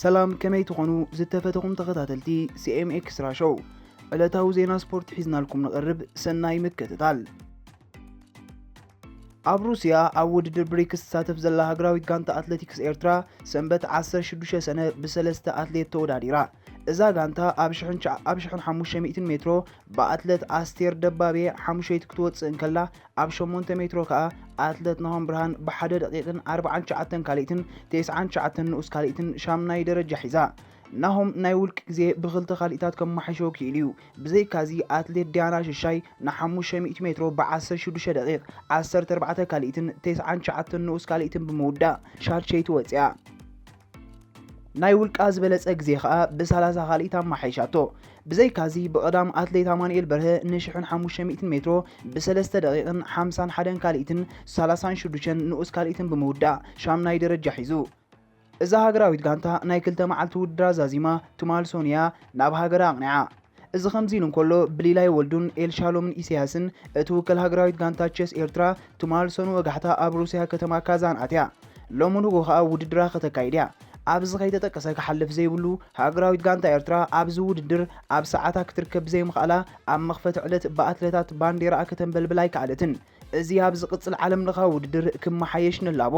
ሰላም፣ ከመይ ትኾኑ ዝተፈተኹም ተኸታተልቲ ሲ ኤም ኤክስትራ ሾው? ዕለታዊ ዜና ስፖርት ሒዝናልኩም ንቐርብ፣ ሰናይ ምክትታል። ኣብ ሩስያ ኣብ ውድድር ብሪክስ ትሳተፍ ዘላ ሃገራዊት ጋንታ ኣትሌቲክስ ኤርትራ ሰንበት ዓሰርተ ሽዱሽተ ሰነ ብሰለስተ ኣትሌት ተወዳዲራ። እዛ ጋንታ ኣብ ሽሕን ሸ-፣ ኣብ ሽሕን ሓሙሽተ ሚእትን ሜትሮ ብኣትሌት ኣስቴር ደባቤ ሓሙሸይቲ ክትወጽእ እንከላ፣ ኣብ ሸሞንተ ሜትሮ ከኣ ኣትሌት ናሆም ብርሃን ብሓደ ደቂቕን ኣርባዓን ትሽዓተን ካልኢትን ተስዓን ትሽዓተን ንኡስ ካልኢትን ሻምናይ ደረጃ ሒዛ። ናሆም ናይ ውልቂ ግዜ ብኽልተ ካልኢታት ከመሓይሾ ክኢሉ እዩ። ብዘይካዚ ኣትሌት ዲያና ሽሻይ ንሓሙሽተ ሚእቲ ሜትሮ ብዓሰርተ ሽዱሽተ ደቂቕ ዓሰርተ ኣርባዕተ ካልኢትን ተስዓን ትሽዓተን ንኡስ ካልኢትን ብምውዳእ ሻድሸይቲ ወጺኣ። ናይ ውልቃ ዝበለጸ ግዜ ከኣ ብሰላሳ ካልኢት ኣመሓይሻቶ። ብዘይካዚ ብቐዳም ኣትሌት ኣማኑኤል በርሀ ንሽሕን ሓሙሽተ ሚእትን ሜትሮ ብሰለስተ ደቂቕን ሓምሳን ሓደን ካልኢትን ሰላሳን ሽዱሽተን ንኡስ ካልኢትን ብምውዳእ ሻምናይ ደረጃ ሒዙ። እዛ ሃገራዊት ጋንታ ናይ ክልተ መዓልቲ ውድድራ ዛዚማ ትማል ሶኑያ ናብ ሃገራ ኣቕኒዓ። እዚ ከምዚ ኢሉ እንከሎ፣ ብሊላይ ወልዱን ኤልሻሎምን ኢሳያስን እትውከል ሃገራዊት ጋንታ ቸስ ኤርትራ ትማል ሶኑ ወጋሕታ ኣብ ሩስያ ከተማ ካዛን ኣትያ። ሎሚ ንግሆ ከኣ ውድድራ ከተካይድ እያ። ኣብዚ ከይተጠቀሰ ክሓልፍ ዘይብሉ፣ ሃገራዊት ጋንታ ኤርትራ ኣብዚ ውድድር ኣብ ሰዓታ ክትርከብ ብዘይምኽኣላ ኣብ መኽፈቲ ዕለት ብኣትሌታት ባንዴራኣ ከተንበልብል ኣይከኣለትን። እዚ ኣብ ዝቕጽል ዓለም ለኻዊ ውድድር ክመሓየሽ ንላቦ።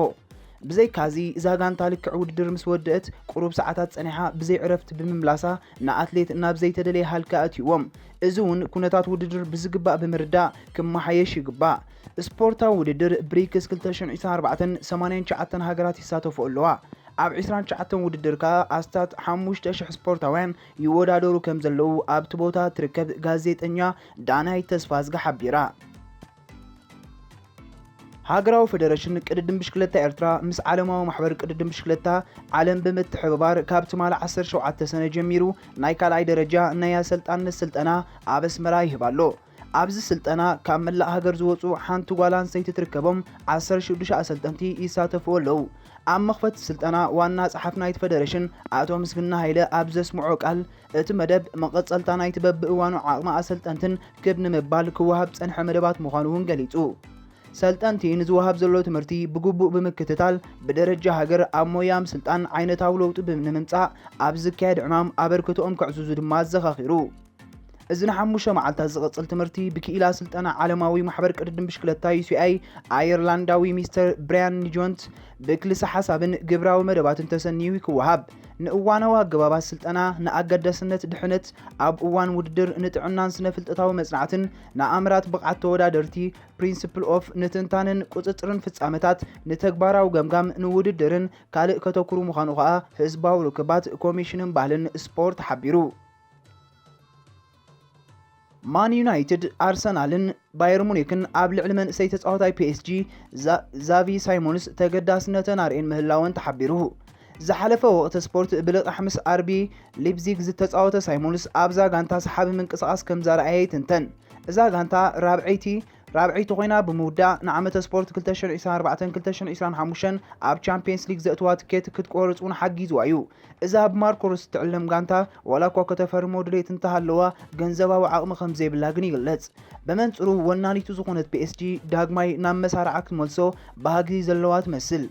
ብዘይካዚ፣ እዛ ጋንታ ልክዕ ውድድር ምስ ወደአት ቁሩብ ሰዓታት ጸኒሓ ብዘይ ዕረፍቲ ብምምላሳ ንኣትሌት ናብ ዘይተደለየ ሃልኪ ኣእትይዎም። እዚ እውን ኩነታት ውድድር ብዝግባእ ብምርዳእ ክመሓየሽ ይግባእ። ስፖርታዊ ውድድር ብሪክስ ክልተ ሽሕን ዕስራን ኣርባዕተን ሰማንያን ትሽዓተን ሃገራት ይሳተፉ ኣለዋ። ኣብ ዕስራን ትሽዓተን ውድድር ከኣ ኣስታት ሓሙሽተ ሽሕ ስፖርታውያን ይወዳደሩ ከም ዘለዉ ኣብቲ ቦታ ትርከብ ጋዜጠኛ ዳናይት ተስፋዝጊ ሓቢራ። ሃገራዊ ፈደረሽን ቅድድም ብሽክለታ ኤርትራ ምስ ዓለማዊ ማሕበር ቅድድም ብሽክለታ ዓለም ብምትሕብባር ካብ ትማሊ ዓሰርተ ሸውዓተ ሰነ ጀሚሩ ናይ ካልኣይ ደረጃ ናይ ኣሰልጣንነት ስልጠና ኣብ ኣስመራ ይህብ ኣሎ። ኣብዚ ስልጠና ካብ መላእ ሃገር ዝወጹ ሓንቲ ጓል ኣንስተይቲ ትርከቦም ዓሰርተ ሽዱሽተ ኣሰልጠንቲ ይሳተፍዎ ኣለዉ። ኣብ መኽፈቲ ስልጠና ዋና ጸሓፊ ናይቲ ፈደረሽን ኣቶ ምስግና ሃይለ ኣብ ዘስምዖ ቃል፣ እቲ መደብ መቐጸልታ ናይቲ በብእዋኑ ዓቕሚ ኣሰልጠንትን ክብ ንምባል ክወሃብ ጸንሐ መደባት ምዃኑ እውን ገሊጹ። ሰልጠንቲ ንዝወሃብ ዘሎ ትምህርቲ ብግቡእ ብምክትታል፣ ብደረጃ ሃገር ኣብ ሞያ ምስልጣን ዓይነታዊ ለውጢ ብ-፣ ንምምጻእ ኣብ ዝካየድ ዕማም ኣበርክቶኦም ከዕዝዙ ድማ ኣዘኻኺሩ። እዚ ንሓሙሽተ መዓልታት ዝቕጽል ትምህርቲ ብክኢላ ስልጠና ዓለማዊ ማሕበር ቅድድም ብሽክለታ ዩ ሲ ኣይ ኣየርላንዳዊ ሚስተር ብራያን ኒጆንት ብክልሰ ሓሳብን ግብራዊ መደባትን ተሰንዩ ክወሃብ። ንእዋናዊ ኣገባባት ስልጠና፣ ንኣገዳስነት ድሕነት ኣብ እዋን ውድድር፣ ንጥዕናን ስነ-ፍልጠታዊ መጽናዕትን፣ ንኣምራት ብቕዓት ተወዳደርቲ፣ ፕሪንስፕል ኦፍ ንትንታንን ቁጽጽርን ፍጻመታት፣ ንተግባራዊ ገምጋም፣ ንውድድርን ካልእ ከተኩሩ ምዃኑ ከኣ ህዝባዊ ርክባት ኮሚሽንን ባህልን ስፖርት ሓቢሩ። ማን ዩናይትድ፣ ኣርሰናልን ባየር ሙኒክን ኣብ ልዕሊ መንእሰይ ተጻዋታይ ፒ ኤስ ጂ ዛ-፣ ዛቪ ሳይሞንስ ተገዳስነተን ኣርእየን ምህላወን ተሓቢሩ። ዝሓለፈ ወቕቲ ስፖርት ብልቓሕ ምስ ኣር ቢ ሊፕዚግ ዝተጻወተ ሳይሞንስ ኣብዛ ጋንታ ሰሓቢ ምንቅስቓስ ከም ዘርኣየ ይትንተን። እዛ ጋንታ ራብዐይቲ ራብዐይቲ ኮይና ብምውዳእ ንዓመተ ስፖርት ክልተ ሽሕን ዕስራን ኣርባዕተን ክልተ ሽሕን ዕስራን ሓሙሽተን ኣብ ቻምፒየንስ ሊግ ዘእትዋ ትኬት ክትቆርጽ እውን ሓጊዝዋ እዩ። እዛ ብማርኮ ሮስ እትዕለም ጋንታ ዋላ እኳ ከተፈርሞ ድሌት እንተሃለዋ፣ ገንዘባዊ ዓቕሚ ከም ዘይብላ ግን ይግለጽ። ብመንጽሩ ወናኒቱ ዝኾነት ፒ ኤስ ጂ ዳግማይ ናብ መሳርዓ ክትመልሶ ባህጊ ዘለዋ ትመስል።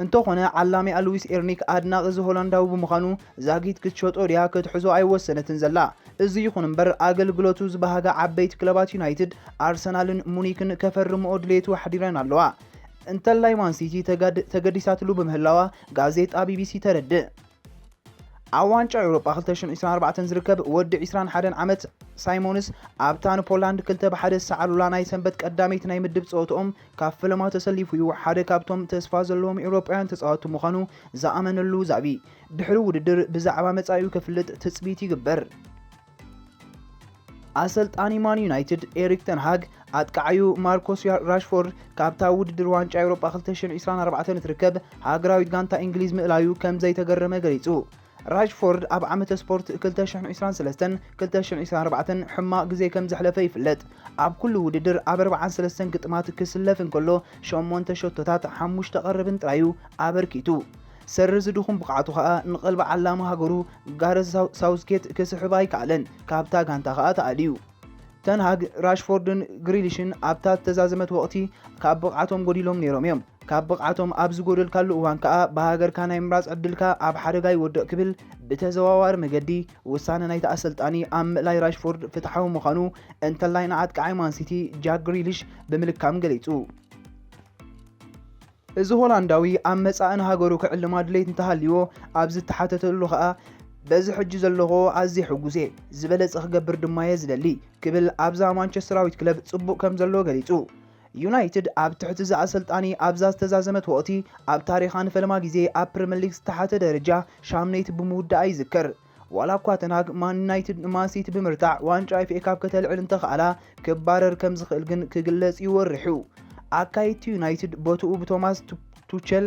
እንተኾነ ዓላሚኣ ሉዊስ ኤርኒክ ኣድናቒ እዚ ሆላንዳዊ ብምዃኑ፣ ዛጊት ክትሸጦ ድያ ክትሕዞ ኣይወሰነትን ዘላ። እዚ ይኹን እምበር፣ ኣገልግሎቱ ዝበሃጋ ዓበይቲ ክለባት ዩናይትድ፣ ኣርሰናልን ሙኒክን ከፈርምኦ ድሌቱ ኣሕዲረን ኣለዋ። እንተላይ ማን ሲቲ ተጋድ-፣ ተገዲሳትሉ ብምህላዋ ጋዜጣ ቢ ቢ ሲ ተረድእ። ኣብ ዋንጫ ኤውሮጳ ክልተ ሽሕን ዕስራን ኣርባዕተን ዝርከብ ወዲ ዕስራን ሓደን ዓመት ሳይሞንስ ኣብታ ንፖላንድ ክልተ ብሓደ ዝሰዓሩላ ናይ ሰንበት ቀዳመይቲ ናይ ምድብ ጸወትኦም ካብ ፈለማ ተሰሊፉ እዩ ሓደ ካብቶም ተስፋ ዘለዎም ኤውሮጳውያን ተጻወትቲ ምዃኑ ዝኣመነሉ ዛቢ። ድሕሪ ውድድር ብዛዕባ መጻኢኡ ከፍልጥ ትጽቢት ይግበር። ኣሰልጣኒ ማን ዩናይትድ ኤሪክ ተን ሃግ ኣጥቃዓዩ ማርኮስ ያ-፣ ራሽፎርድ ካብታ ውድድር ዋንጫ ኤውሮጳ ክልተ ሽሕን ዕስራን ኣርባዕተን እትርከብ ሃገራዊት ጋንታ እንግሊዝ ምእላዩ ከም ዘይተገረመ ገሊጹ። ራሽፎርድ ኣብ ዓመተ ስፖርት ክልተ ሽሕን ዕስራን ሰለስተን ክልተ ሽሕን ዕስራን ኣርባዕተን ሕማቕ ግዜ ከም ዘሕለፈ ይፍለጥ። ኣብ ኩሉ ውድድር ኣብ ኣርባዓን ሰለስተን ግጥማት ክስለፍ እንከሎ፣ ሸሞንተ ሸቶታት፣ ሓሙሽተ ቀረብን ጥራዩ ኣበርኪቱ። ሰሪ እዚ ድኹም ብቕዓቱ ከኣ ንቐልቢ ዓላሚ ሃገሩ ጋረዝ ሳው-፣ ሳውዝጌት ክስሕብ ኣይከኣለን፣ ካብታ ጋንታ ከኣ ተኣልዩ። ተን ሃግ፣ ራሽፎርድን ግሪሊሽን ኣብታ እተዛዘመት ወቕቲ ካብ ብቕዓቶም ጎዲሎም ነይሮም እዮም። ካብ ብቕዓቶም ኣብ ዝጎደልካሉ እዋን ከኣ ብሃገርካ ናይ ምምራጽ ዕድልካ ኣብ ሓደጋ ይወድቕ ክብል ብተዘዋዋሪ መገዲ ውሳነ ናይቲ ኣሰልጣኒ ኣብ ምእላይ ራሽፎርድ ፍትሓዊ ምዃኑ እንተላይ ንዓጥቃዓይ ማንሲቲ ጃክ ግሪሊሽ ብምልካም ገሊጹ። እዚ ሆላንዳዊ ኣብ መጻኢ ንሃገሩ ክዕልማ ድሌት እንተሃልይዎ ኣብ ዝተሓተተሉ ከኣ በዚ ሕጂ ዘለኹዎ ኣዝየ ሕጉስ እየ፣ ዝበለጸ ክገብር ድማ እየ ዝደሊ ክብል ኣብዛ ማንቸስተራዊት ክለብ ጽቡቕ ከም ዘሎ ገሊጹ። ዩናይትድ ኣብ ትሕቲ እዚ ኣሰልጣኒ ኣብዛ ዝተዛዘመት ወቕቲ ኣብ ታሪኻ ንፈለማ ግዜ ኣብ ፕሪምየር ሊግ ዝተሓተ ደረጃ ሻምነይቲ ብምውዳኣ ይዝከር። ዋላ እኳ ተንሃግ ማን ዩናይትድ ንማንሲቲ ብምርታዕ ዋንጫ ኤፍ ኤ ካፕ ከተልዕል እንተኸኣላ ክባረር ከም ዝኽእል ግን ክግለጽ እዩ ወሪሑ። ኣካይድቲ ዩናይትድ ቦትኡ ብቶማስ ቱ- ቱቸል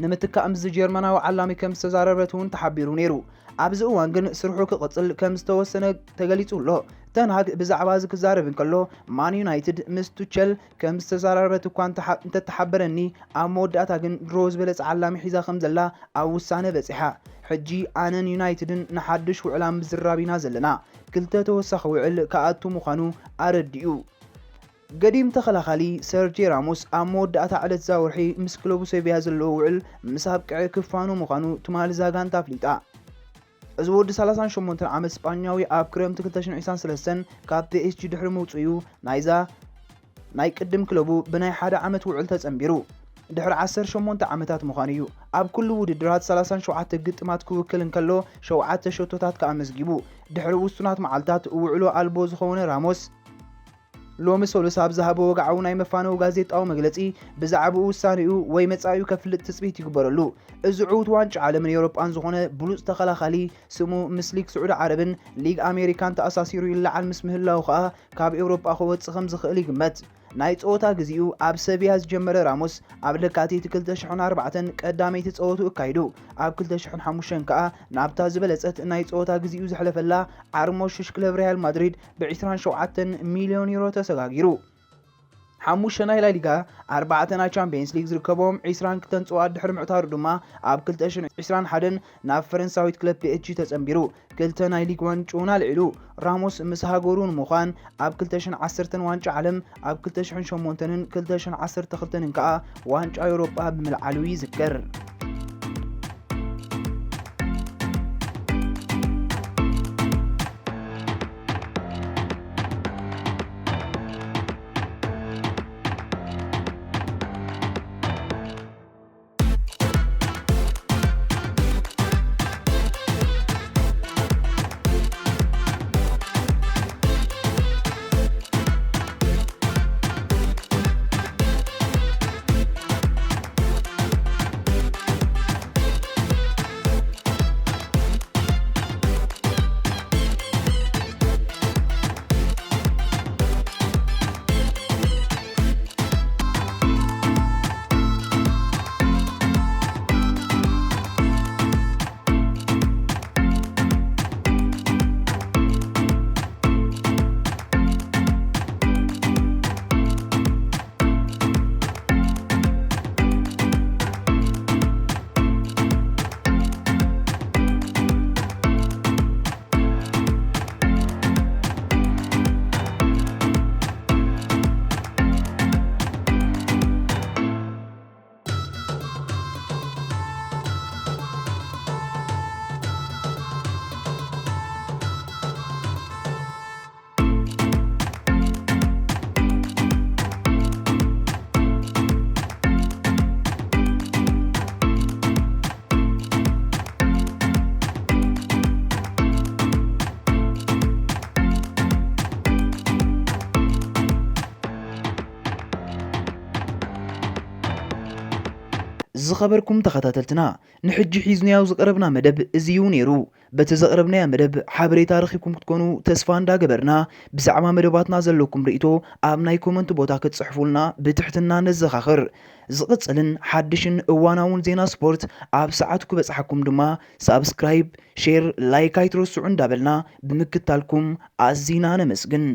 ንምትካእ ምስዚ ጀርመናዊ ዓላሚ ከም ዝተዛረበት እውን ተሓቢሩ ነይሩ። ኣብዚ እዋን ግን ስርሑ ክቕጽል ከም ዝተወሰነ ተገሊጹ ኣሎ። ተንሃግ ብዛዕባ እዚ ክዛረብ እንከሎ ማን ዩናይትድ ምስ ቱቸል ከም ዝተዘራረበት እኳ እንተሓ- እንተተሓበረኒ ኣብ መወዳእታ ግን ድሮ ዝበለጸ ዓላሚ ሒዛ ከም ዘላ ኣብ ውሳነ በጺሓ። ሕጂ ኣነን ዩናይትድን ንሓድሽ ውዕላ ምዝራብ ኢና ዘለና። ክልተ ተወሳኺ ውዕል ክኣቱ ምዃኑ ኣረዲኡ። ገዲም ተኸላኻሊ ሰርጂ ራሞስ ኣብ መወዳእታ ዕለት እዛ ወርሒ ምስ ክለቡ ሴቪያ ዘለዎ ውዕል ምስ ኣብቅዐ ክፋኑ ምዃኑ ትማሊ እዛ ጋንታ ኣፍሊጣ። እዚ ወዲ ሰላሳን ሸሞንተን ዓመት ስጳኛዊ ኣብ ክረምቲ ክልተ ሽሕን ዕስራን ሰለስተን ካብ ፒ ኤስ ጂ ድሕሪ ምውጽኡ ናይዛ ናይ ቅድም ክለቡ ብናይ ሓደ ዓመት ውዕል ተጸንቢሩ። ድሕሪ ዓሰርተ ሸሞንተ ዓመታት ምዃኑ እዩ። ኣብ ኩሉ ውድድራት ሰላሳን ሸውዓተ ግጥማት ክውክል እንከሎ ሸውዓተ ሸቶታት ከኣ ኣመዝጊቡ። ድሕሪ ውሱናት መዓልታት ውዕሎ ኣልቦ ዝኾነ ራሞስ ሎሚ ሰሉስ ኣብ ዝሃቦ ወግዓዊ ናይ መፋነዊ ጋዜጣዊ መግለጺ ብዛዕባኡ ውሳኔኡ ወይ መጻኢኡ ከፍልጥ ትጽቢት ይግበረሉ። እዚ ዕዉት ዋንጫ ዓለምን ኤውሮጳን ዝኾነ ብሉጽ ተኸላኻሊ ስሙ ምስ ሊግ ስዑዲ ዓረብን ሊግ ኣሜሪካን ተኣሳሲሩ ይለዓል ምስ ምህላዉ ከኣ ካብ ኤውሮጳ ክወጽእ ከም ዝኽእል ይግመት። ናይ ጸወታ ግዜኡ ኣብ ሰቪያ ዝጀመረ ራሞስ ኣብ ለካቲት ክልተ ሽሕን ኣርባዕተን ቀዳመይቲ ጸወቱ ኣካይዱ። ኣብ ክልተ ሽሕን ሓሙሽተን ከኣ ናብታ ዝበለጸት ናይ ጸወታ ግዜኡ ዘሕለፈላ ዓርሞሽሽ ክለብ ሪያል ማድሪድ ብዕስራን ሸውዓተን ሚልዮን ዩሮ ተሰጋጊሩ። ሓሙሽተ ናይ ላሊጋ፣ ኣርባዕተ ናይ ቻምፒየንስ ሊግ ዝርከቦም ዕስራን ክልተን ጽዋኣት ድሕሪ ምዕታሩ ድማ ኣብ ክልተ ሽሕን ዕስራን ሓደን ናብ ፈረንሳዊት ክለብ ፒ ኤስ ጂ ተጸንቢሩ። ክልተ ናይ ሊግ ዋንጭኡን ኣልዒሉ። ራሞስ ምስ ሃገሩ ንምዃን ኣብ ክልተ ሽሕን ዓሰርተን ዋንጫ ዓለም፣ ኣብ ክልተ ሽሕን ሸሞንተንን ክልተ ሽሕን ዓሰርተ ክልተን ከኣ ዋንጫ ኤውሮጳ ብምልዓሉ ይዝከር። ዝኸበርኩም ተኸታተልትና፣ ንሕጂ ሒዝናዮ ዝቐረብና መደብ እዚ እዩ ነይሩ። በቲ ዘቕረብናዮ መደብ ሓበሬታ ረኺብኩም ክትኮኑ ተስፋ እንዳገበርና፣ ብዛዕባ መደባትና ዘለኩም ርእይቶ ኣብ ናይ ኮመንት ቦታ ክትጽሕፉልና ብትሕትና ነዘኻኽር። ዝቕጽልን ሓድሽን እዋናውን ዜና ስፖርት ኣብ ሰዓቱ ክበጽሓኩም ድማ ሳብስክራይብ፣ ሼር፣ ላይክ ኣይትረስዑ እንዳበልና ብምክታልኩም ኣዚና ነመስግን።